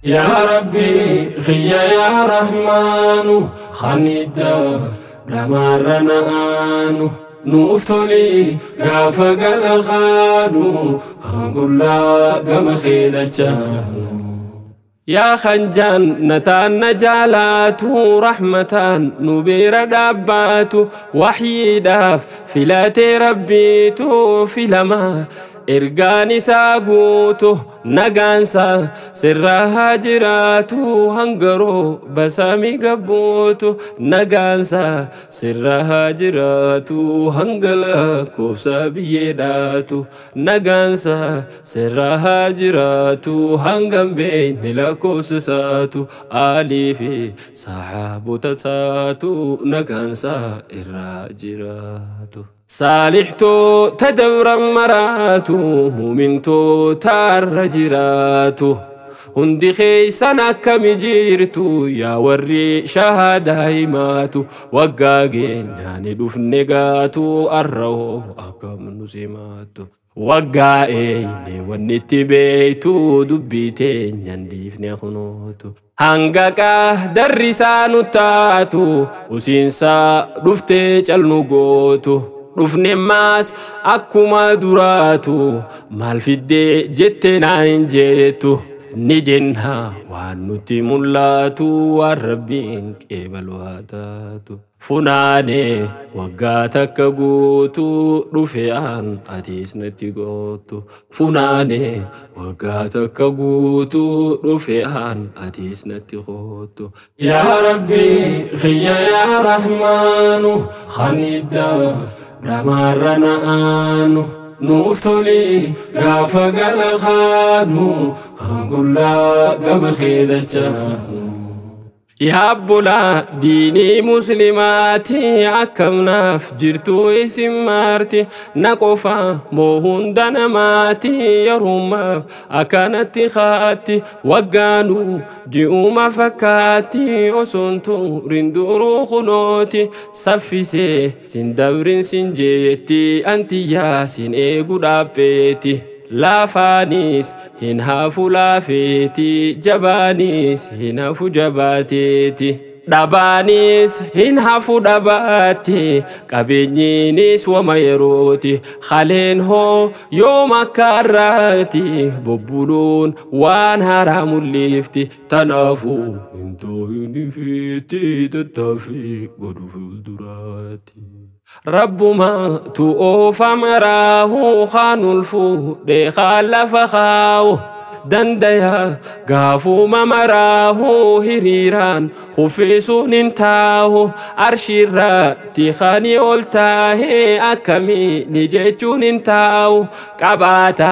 Yaa Rabbi khiyya yaa Rahmaanu khanidda dhamaarra na'aanu nuuf toli gaafa gara kaanu kan qullaa gama keedhachaanu. Yaa khanjaan nataan na jaalaatu rahmataan nu bira dhaabbaatu waxyiidhaaf filatee rabbiitu filamaa ergaan isaa guutu nagaansa sirraa haa jiraatu hangaroo basamii gabbuutu nagaansa sirraa haa jiraatu hanga lakkoofsa biyyeedhaatu nagaansa sirraa haa jiraatu hangam beekne lakkoofsa isaatu aalii fi sahaabota taatu nagaansa irraa jiraatu. Saalixtuu tadabran maraatu muumintuu taarra jiraatu hundi keeysan akkami jirtu yaa warri shahaadaa himaatu waggaa geenyaani dhufne gaatu arrahoo akkam nu simaatu waggaa eeyne wanni itti beeytu dubbii teenyan dhiifne kunuutu hanga qaadarri isaa nu taatu usiinsaa dhuftee calnu gootu. Dhufne maas akkuma duraatu maal fiddee jettee naan hin jettu ni jenna waan nutti mul'atu waan rabbiin qeebalu haa taatu. Funaanee waggaa takka guutuu dhufe aan atiis natti gootu. Funaanee waggaa takka guutuu dhufe aan atiis natti gootu. Yaa Rabbi khiyya yaa Rahmaanu khanidda dhamaarra na'aanu nuuf toli gaafa gara kaanu kan qullaa gama keedhachaanu. Yaa obbolaa diinii muslimaati akkamnaaf jirtu isin marti na qofa moo hunda namaati yerummaaf akkanatti kaatti waggaanuu ji'uma fakkaatti osoon turin duruu kunooti saffisee sin dabrin sin jeetti antiyyaa sin eegu dhaabbeeti. Laafaanis hin hafu laafeeti jabaanis hin hafu jabaateeti dhabaanis hin hafu dhabaatti qabeenyiinis wama yerooti haleen hoo yoom akka har'aati bobbuluun waan haaraa mul'ifti tanaafuu hin ta'in ifiitti tattaaffii godhu fuulduraatti. Rabbuma tu oofa maraahu kaan ol fuudhee kaan lafa kaa'u dandaya gaafuma maraahu hiriiraan huffisuun hin taahu arshiirratti kani ol taahee akkamiini jechuun hin taa'u qabaata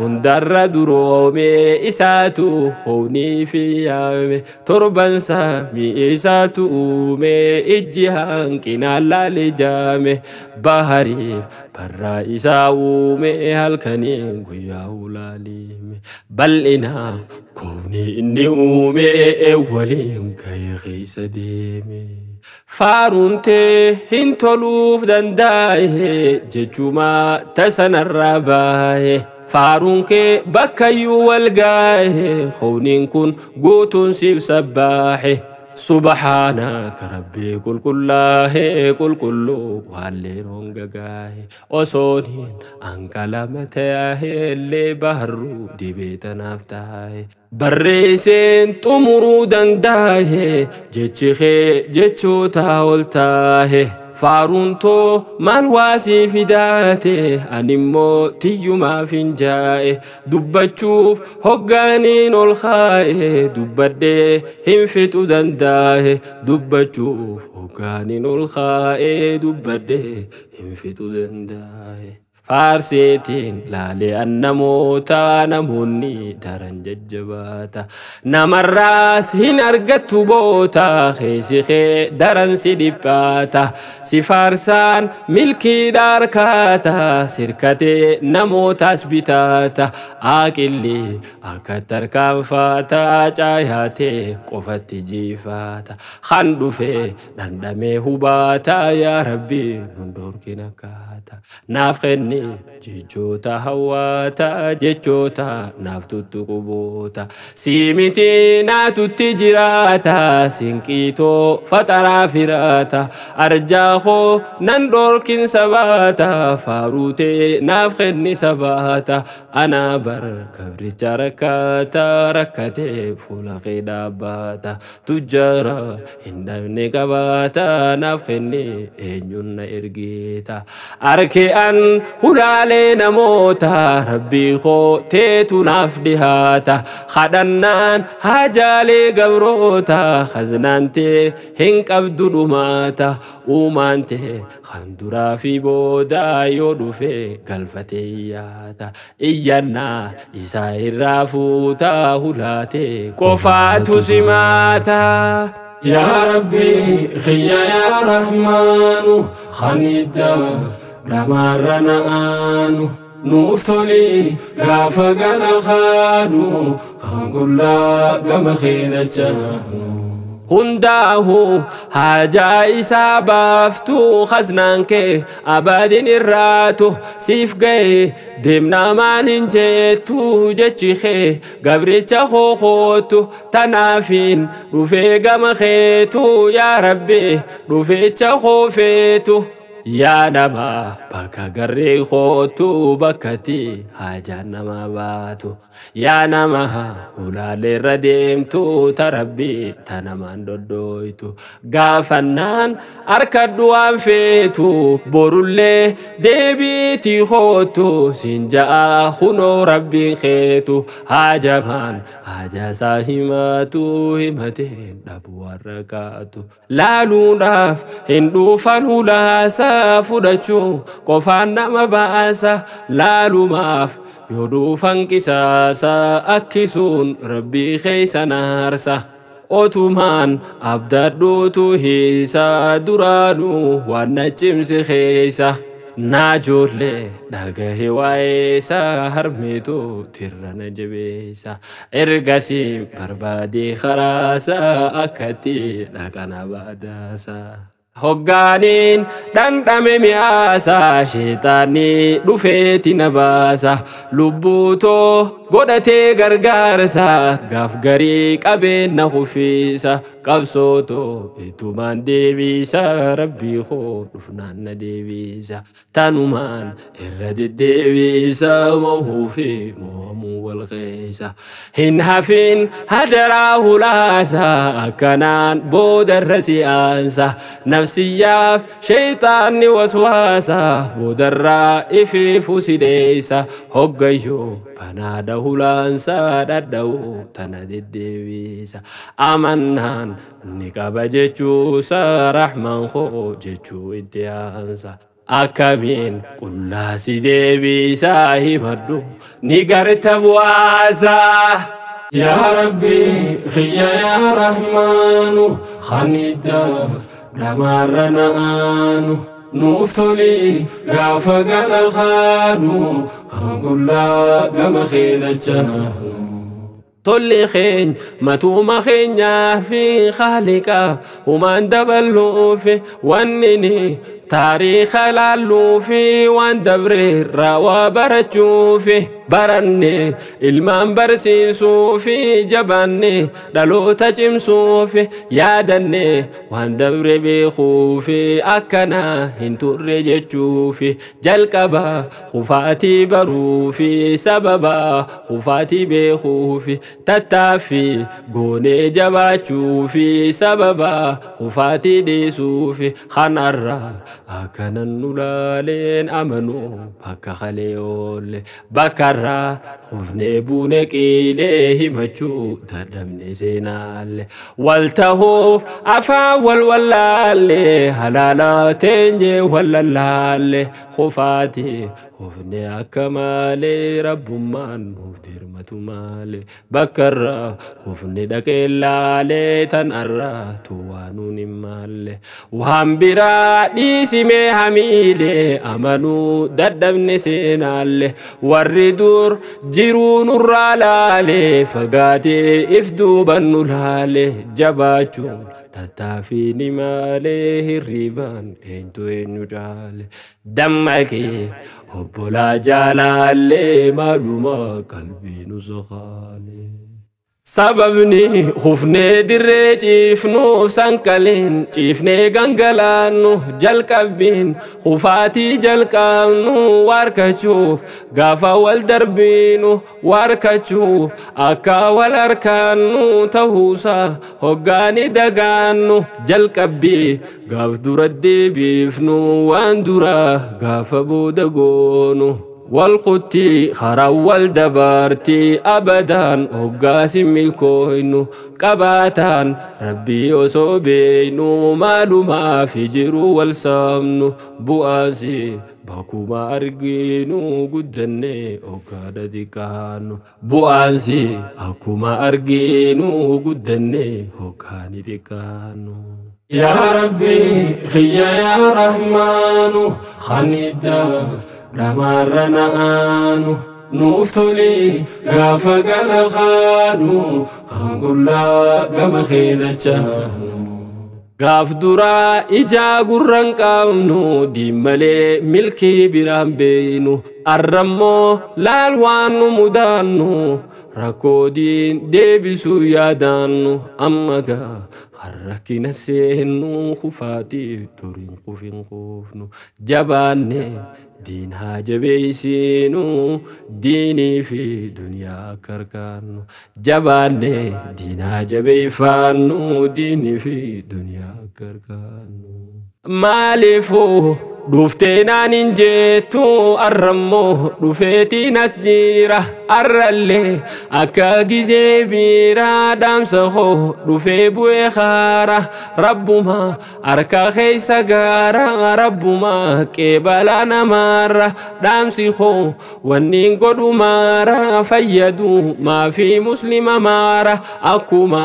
hundarra duroome isaatu hoonii fi yaame torban samii isaatu uume ijji hanqinaan laale jaame bahariif barraa isaa uume halkaniin guyyaa ulaalime bal'ina koofni inni uume waliin gahee keessa deeme. Faaruuntee hin toluuf danda'e jechuma tasanarraa bahe. Faaruun kee bakkayyuu wal gahe koofniin kun guutuun siif sabbaahe. Subhaanaka Rabbii qulqullaa'e qulqulluu waalleen hongagaahe osooniin anqalama ta'e illee baharruu dibee tanaaf taa'e. Barreesseen xumuruu danda'e jechi kee jechoota ol taa'e. Faaruun too maal waasii fidaate animmoo tiyyumaaf hin jaa'e dubbachuuf hoggaaniin ol kaa'e dubbadhee hin fixu danda'e dubbachuuf hoggaaniin ol kaa'e dubbadhee hin fixu danda'e. Faarseetiin laalee an namoota namoonni daran jajjabaata namarraas hin argattu boota keessi kee daran si dhiphaata si faarsaan milkiidha harkaata sirkatee namootaas bitaata aaqilli akka tarkaanfaata caayaatee qofatti jiifaata kan dhufee dhandhamee hubaata yaa rabbi nun dhorkin akkaata. baata naaf kenni jechoota hawwaata jechoota naaf tuttuquboota si miti naatutti jiraata sinqiitoo faxaraa firaata arjaa koo nan dhorkin sabaata faaruutee naaf kenni sabaata anaa bar gabricha rakkaata rakkatee fuula kee dhaabbaata tujjaara hin dhabne qabaata naaf kenni eenyuun na ergeeta arke an hulaalee namoota rabbii koo teetu naaf dhihaata kadhannaan haajaalee gabroota khaznaan tee hin qabdu dhumaata uumaan tee kan duraa fi booda yoo dhufe galfatee iyyaata iyyannaa isaa irraa fuuta hulaatee qofaatu simaata. يا ربي خيا يا رحمن خنيدا دمارنا آنو نوفتولي غافا غلخانو خنقلا غم خيلچانو Hundaahu haajaa isaa baaftu khaznaan kee abadin irraatu siif ga'e deemnaa maal hin jettu jechi kee gabricha kootu tanaafiin dhufee gama keetu yaa rabbi dhufecha koofeetu. Yaa nama bakka garree kootu bakkatti haajaan nama baatu yaa nama ulaaleerra deemtu tarabbii tanamaan doddoytu gaafannaan harkadhu waan feetu borullee deebiitii kootu siin ja'a hunoo rabbiin keetu haajamaan haajaasaa himatu himateen dhabu warra kaatu laaluudhaaf hin dhufan hulaasa fudhachuu qofaan nama baasa laalumaaf yoo dhufan qisaasa akkisuun rabbii keessa naarsa otumaan abdadhuutu hiisa duraanuu waan na cimse keessa naajoollee dhagahe waa'eessa harmeetu tirra na jabeessa ergasii barbaadee karaasa akkatti dhaqana baadaasa. Hoggaaniin dhandhame mi'aasa sheexaanni dhufeeti na baasa lubbuutoo godhatee gargaarsa gaaf garii qabeen na kufiisa qabsootoo ittumaan deebiisa rabbii koo dhufnaan na deebiisa tanumaan irra deddeebiisa mohuu fi mo'amuu wal keessa hin hafin hadaraa hulaasa akkanaan boodarra si'aansa nafsiyyaaf sheexaanni waswaasa boodarraa ifiifu sideessa hoggayyoo banaadha hulaansa dhadha'u tana deddeebiisa amannaan ni qaba jechuusa rahmaan koo jechuu itti aansa akkamiin qullaasi deebiisa himadhu ni garta bu'aasa. يا ربي خيا يا رحمن خنيدا دمارنا آنو نوفتولي غافا غلخانو خنقلا غم خيلچانو Tolli keenya matuma keenyaa fi khaliqaaf humaan dabaluufi wanni ni taariikha laalluufi waan dabreerraa waa barachuufi baranne ilmaan barsiisuufi jabaanne dhaloota cimsuufi yaadanne waan dabre beekuufi akkana hin turre jechuufi jalqaba kufaatii baruufi sababa kufaatii beekuufi tattaaffii goonee jabaachuufi sababa kufaatii dhiisuufi kanarraa akkanan nu laaleen amanuu bakka kalee oolle bakkarraa kufnee buune qiilee himachuu dadhabne seenaalle wal tahuuf afaan wal wallaalle halaalaa teenyee wallallaalle kufaatii kufnee akka malee rabbummaan nuuf dirmatu malee bakkarraa kufne dhaqee laalee tanarraa tuwaanuun hin maalle waan biraa dhiisi. Cabsimee hamiilee amanuu dadhabne seenaalle warri dur jiruu nurraa laalee fagaatee if duuban nu laale jabaachuun tattaaffii malee hirribaan eenyu eenyu caale dammaqee obbolaa jaalaallee maaluma qalbii nu soqaale. Sababni hufnee dirree ciifnu sanqaleen ciifnee gangalaannu jalqabbiin hufaatii jalqabnu waarkachuuf gaafa wal darbiinu waarkachuuf akka wal harkaannu ta'uusaa hoggaani dagaannu jalqabbii gaaf dura deebiifnu waan dura gaafa booda goonu. والقتي خرول دبرتي أبدا هقاس ملكوينو قباتان ربي يوسوبينو مالو ما في جرو والسامنو بؤاسي باكو ما أرجينو قدني أوكادا ديكانو بؤاسي أكو ما أرجينو قدني أوكاني ديكانو. يا ربي خيا يا رحمن خندا دمارنا آنو نوفتولي غافا غلخانو خنقولا غم خيلچانو Gaaf duraa ijaa gurraan qabnu diimalee milkii biraan beeynu arrammoo laal waan nu mudaannu rakkoo diin deebisuu yaadaannu amma gaa harrakkina seennu kufaatiif duriin qufin quufnu jabaanne diin haa jabeessinu diinii fi duniyaa akka argannu jabaanne diin haa jabeeffannu diinii fi duniyaa akka argannu. Maaliifuu dhuftee naan hin jettu arrammoo dhufeetiin as jira arrallee akka gizee biiraa dhaamsa koo dhufee bu'ee haara rabbuma harka keessa gaara rabbuma qeebalaa namaarra dhaamsi koo wanni godhu maara fayyadu maafi muslima maara akkuma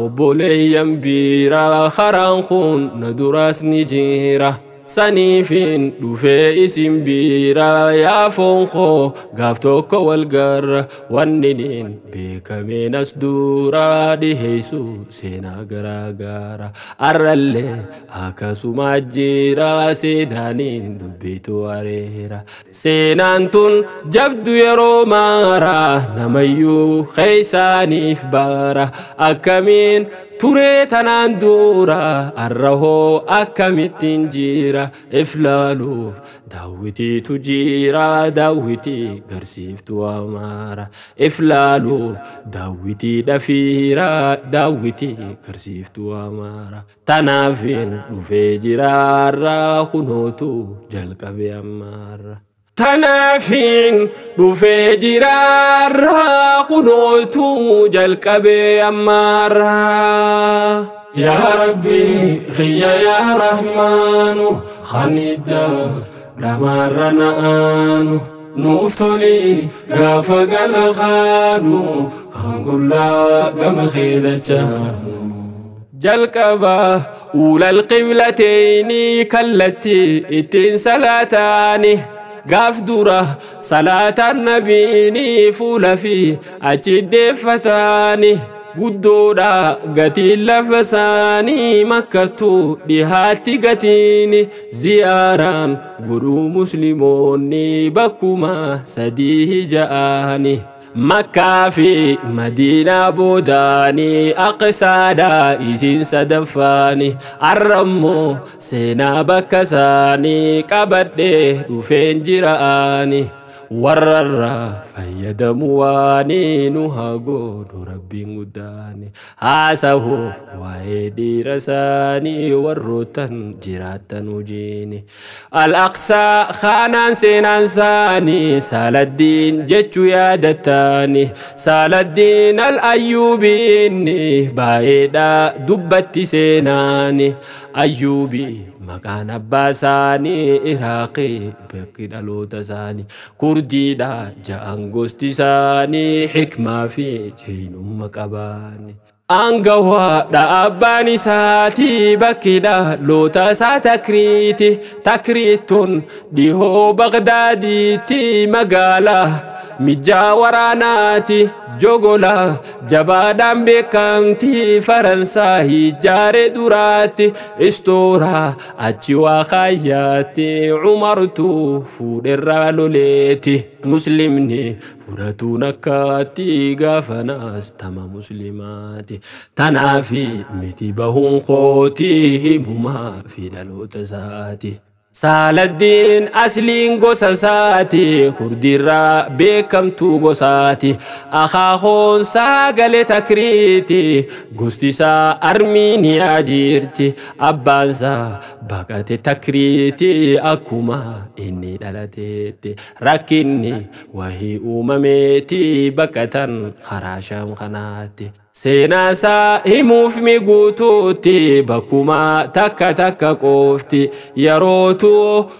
obboleeyyan biiraa karaan kun na duraas ni jira. Saniifin dhufee isin biira yaa foon koo gaaf tokko wal garra wanniniin beekameen as duraa dhiheessu seenaa garaa gara arrallee akkasuma jira seenaaniin dubbitu areera seenaan tun jabdu yeroo maara namayyuu keessaaniif baara akkamiin turee tanaan dura arrahoo akkamittiin jira iflaaluuf daawwitiitu jira daawwitii garsiiftuu amaara iflaaluuf daawwitii dhafiira daawwitii garsiiftuu amaara tanaafin dhufee jiraarra kunootu jalqabe ammaarra. Tanaafin dhufee jiraarra kunootu jalqabe ammaarra. يا ربي خيا يا رحمن خندا دمارنا آنو نوفتولي غافا غلخانو خنقولا غم خيلچانو Jalqaba ulal qiblatayni kallattii ittiin salaataani gaaf dura salaataan nabiini fuula fi achi deeffataani guddoodha gatiin lafa isaanii makkattu dhihaatti gatiin ziyaaraan godhuu musliimoonni bakkuma sadii ja'aani. Makkaa fi Madiinaa boodaanii Aqsaadhaa isiin sadaffaani arrammoo seenaa bakka isaanii qabadhee dhufeen jira'aani warrarraa fayyadamu waanii nu haa godhu rabbiin guddaani haasahuuf waa'ee dhiira isaanii warroottan jiraattan hojiini Al-Aqsaa kaanaan seenaan isaanii Saaladdiin jechuu yaadattaani Saaladdiin Al-Ayyuubiinni baay'eedha dubbatti seenaani Ayyuubii maqaan abbaa isaanii Iraaqii bakki dhaloota isaanii Kurdiidha ja'an gosti isaanii hikmaa fi jeenummaa qabaani. Aangawaadha abbaan isaatii bakkidha loota isaa Takriiti. Takriitun dhihoo Bagdaadiitti magaalaa mijaa waraanaati. Jogola jabaadhaan beekamti Faransaay ijaare duraatti. Istooraa achi waa kaayyaatti Umartu fuudherraa loleeti. Muslimni fudhatuun akkaatti gaafanaas tama muslimaati. Tanaafi miti bahuun kootii himumaa fi dhaloota isaati. Saaladdiin asliin gosa isaati, kurdiirraa beekamtuu gosaati. Akaakoon sagalee Takriiti, gosti isaa Armiiniyaa jirti. Abbaan isaa baqate Takriiti akkuma inni dhalateetti. Rakkinni wahii uumameeti baqatan karaa Shaam kanaatti. Seenaa isaa himuuf mi guutuutti bakkuma takka takka qoofti. Yerootu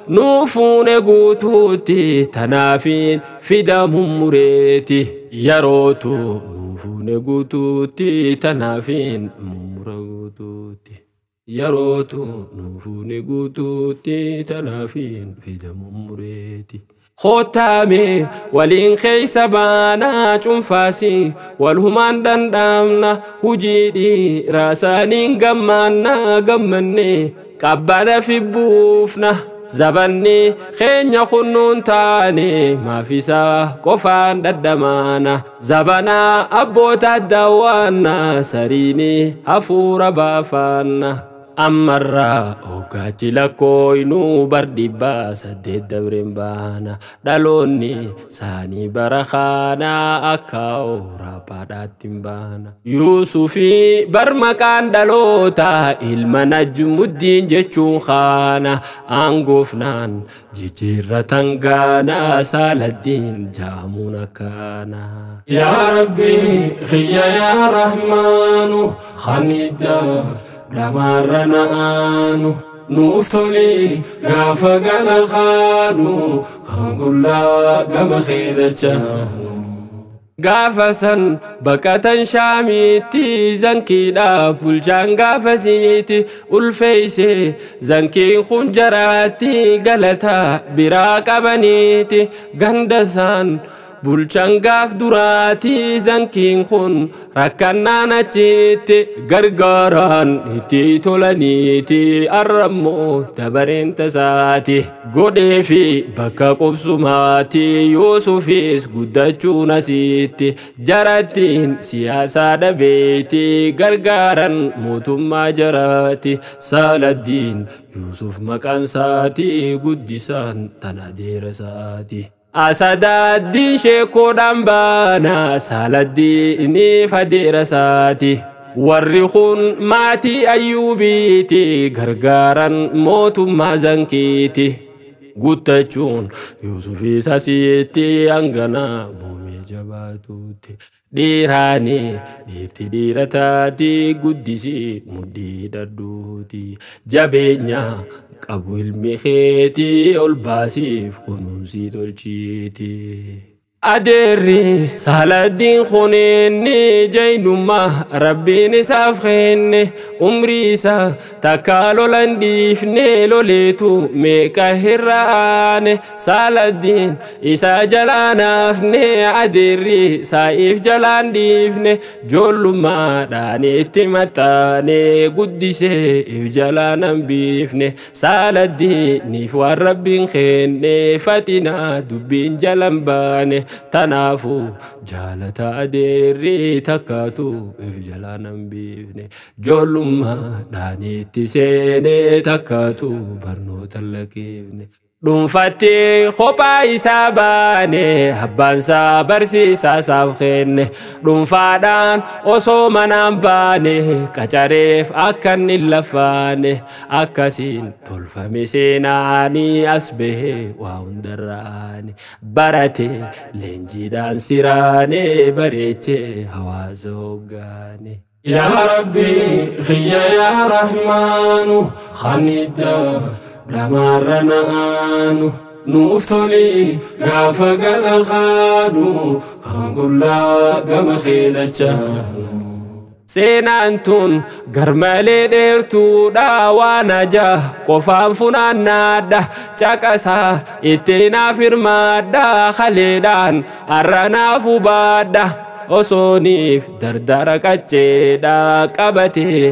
nuu fuune guutuutti tanaafiin fida mummureeti. Yerootu nuu fuune guutuutti tanaafiin mummura guutuutti. Yerootu nuu fuune guutuutti tanaafiin fida mummureeti. Kootaame waliin keessa baanaa cuunfaasi walhumaan dhandhamna hujii dhiiraa saaniin gammaannaa gammanne qabbana fi buufna. Zabanni keenya kunnuun taane maafisaa qofaan dhadhamaana. Zabanaa abboota daawwaanna sariini hafuura baafaanna. Ammarraa hoggachi lakkooynuu bar 800 dabreen baana. Dhaloonni saanii bara kaanaa akka Awurooppaadhaatti hin baana. Yuusufii bar maqaan dhaloota ilma Najmuddiin jechuun kaana. Aangoofnaan jijjiirratan gaanaa Saaladdiin jaamuun akkaana. Yaa Rabbi xiyya yaa Rahmaanu khaniddaa dhamaarra na'aanu nuuf toli gaafa gala kaanu kan qullaa gama keedachaanu. Gaafa san baqatan Shaamitti zankiidha bulchaan gaafasiiti ulfeeyse zankiin kun jaraatti galata biraa qabaniiti. Ganda san bulchaan gaaf duraati zankiin kun rakkannaan achitti gargaaraan itti tolaniiti. Arrammoo dabareen tasaati godhee fi bakka qubsumaati. Yuusufis guddachuun asitti jarattiin siyaasaa dhabeeti gargaaran mootummaa jaraati. Saaladdiin Yuusuf maqaan isaati guddisaan tan adeera isaati. Asadaaddiin sheekoodhaan baana Saaladdiiniif adeera isaati. Warri kun maatii Ayyuubiiti gargaaran mootummaa zankiiti. Guttachuun Yuusufis asitti hanganaa muumee jabaatuutti. Dhiiraani dhiirti dhiira taati guddisii mudhii dhadhuuti. Jabeenya qabu ilmi keetii ol baasiif kunuunsii tolchiiti. Adeerri Saaladdiin kuneenni jaynummaa rabbiin isaaf kenne. Umrii isaa takka lolan dhiifne loleetu meeqa hir'aane. Saaladdiin isaa jalaan hafne adeerri saa'iif jalaan dhiifne. Joollummaadhaan itti maxxaane guddisee if jalaan hambiifne. Saaladdiiniif waan rabbiin kenne fatinaa dubbiin jalan baane. Tanaafuu jaalata adeerri takkaatu if jalaan hambiifne. Joollummaadhaan itti seenee takkaatu barnoota lakkifne. Dhuunfatti kophaa isaa baane abbaan isaa barsiisaa isaaf kenne. Dhuunfaadhaan osoo manaan baane qacareef akka inni lafaane. Akkasiin tolfame seenaanii as bahee waa hundarraane. Barate leenjiidhaan siraane bareechee hawaasa hoggaane. Yaa Rabbi xiyya yaa Rahmaanu khaniddaa dhamaarra na'aanu nuuf toli gaafa gala kaanu kan qullaa gama keedachaanu. Seenaan tun garmalee dheertuudha waan ajaa qofaan funaannaadha caqasaa itti naaf hirmaadha haleedhaan har'a naaf hubaadha osooniif dardara qacceedha qabatee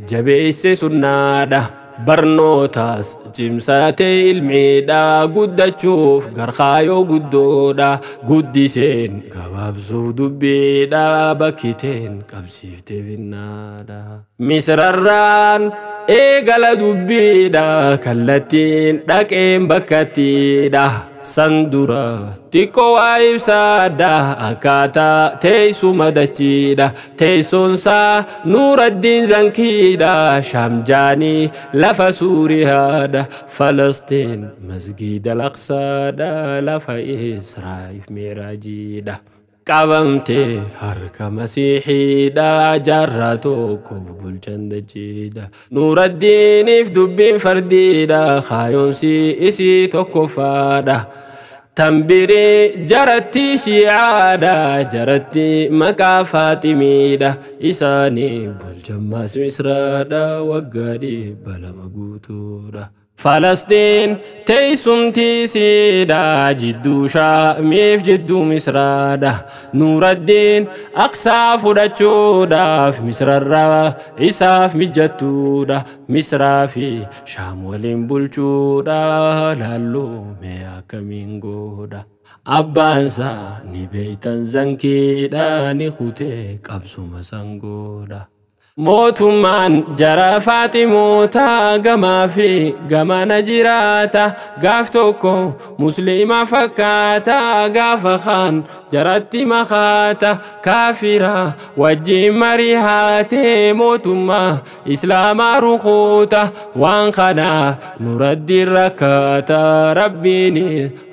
jabeesse sunnaadha. Barnootaas cimsatee ilmiidha guddachuuf garkaayoo guddoodha guddiseen gabaabsuuf dubbiidha bakkiteen qabsiiftee finnaadha. Misrarraan eegala dubbiidha kallattiin dhaqeen bakkattiidha. San dura xiqqoo waa ibsaadha akkaataa teessuma dachiidha teessoonsaa Nuuraddiin Zankiidha Shaamjaanii lafa Suuriyaadha Falastiin masgiida Al-Aqsaadha lafa Israa'if Miiraajiidha. Qabamtee harka Masiixiidha jaarraa tokkoof bulchan dachiidha. Nuuraddiiniif dubbiin fardiidha kaayoonsi isii tokkoffaadha. Tanbirii jaratti shiicaadha jaratti maqaa Faaximiidha isaanii bulchan maas Misraadha waggaa 200 guutuudha. Falastiin teessumti isiidha jidduu Shaamiif jidduu Misraadha. Nuuraddiin Aqsaa fudhachuudhaaf Misrarraa isaaf mijattuudha. Misraa fi Shaam waliin bulchuudha laalluu mee akkamiin godha. Abbaansaa ni beeytan Zankiidha ni kutee qabsuma sangoodha. Mootummaan jara Faaximoota gamaa fi gamana jiraata gaaf tokko musliima fakkaata gaafa kaan jaratti makaata kaafira wajjin marihaatee mootummaa islaamaa rukuuta waan kanaaf Nuuraddiin rakkaata rabbiin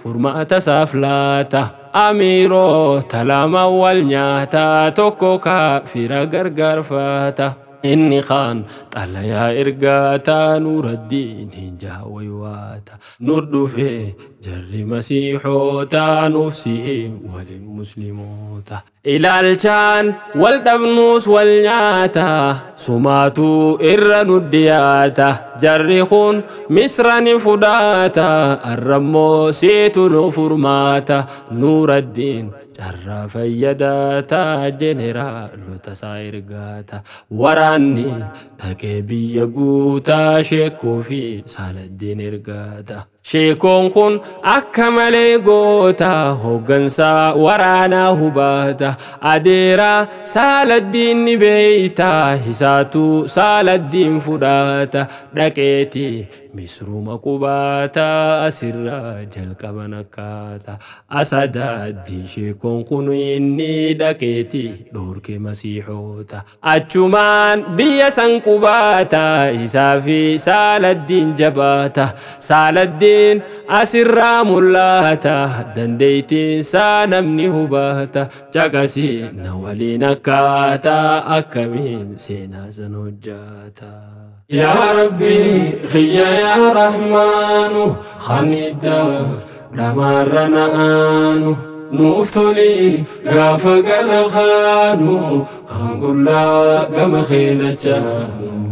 furmaata isaaf laata. Amiirota lama wal nyaata tokko kaafira gargaarfata. Inni kaan xalayaa ergaata Nuuraddiin hin jaawaywaata. Nur dhufee jarri masiixoota nuuf sihii waliin musliimoota. Ilaalchaan wal dhabnuus wal nyaata sumaatu irra nu dhiyaata. Jarri kun Misra ni fudhata arrammoo siitu nu furmaata. Nuuraddiin carraa fayyadaata jeneraalota isaa ergaata. Waraanni dhaqee biyya guutaa sheekoo fi Saaladdiin ergaata. Sheekoon kun akka malee goota hooggansaa waraanaa hubaata. Adeeraa Saaladdiin ni beeyta isaatu Saaladdiin fudhata. Dhaqeeti Misruma qubaata asirraa jalqaban akkaata. Asadaaddi sheekoon kun inni dhaqeeti dhoorke masiixoota. Achumaan biyya san qubaata isaa fi Saaladdiin jabaata. Saaladdiin asirraa mul'ata dandeettiin isaa namni hubata. Caqasii na waliin akkaataa akkamiin seenaa san hojjata. Yaa Rabbi xiyya yaa Rahmaanu khanidda dhamaarra na'aanu nuuf toli gaafa gara kaanu kan qullaa gama keelachaanu.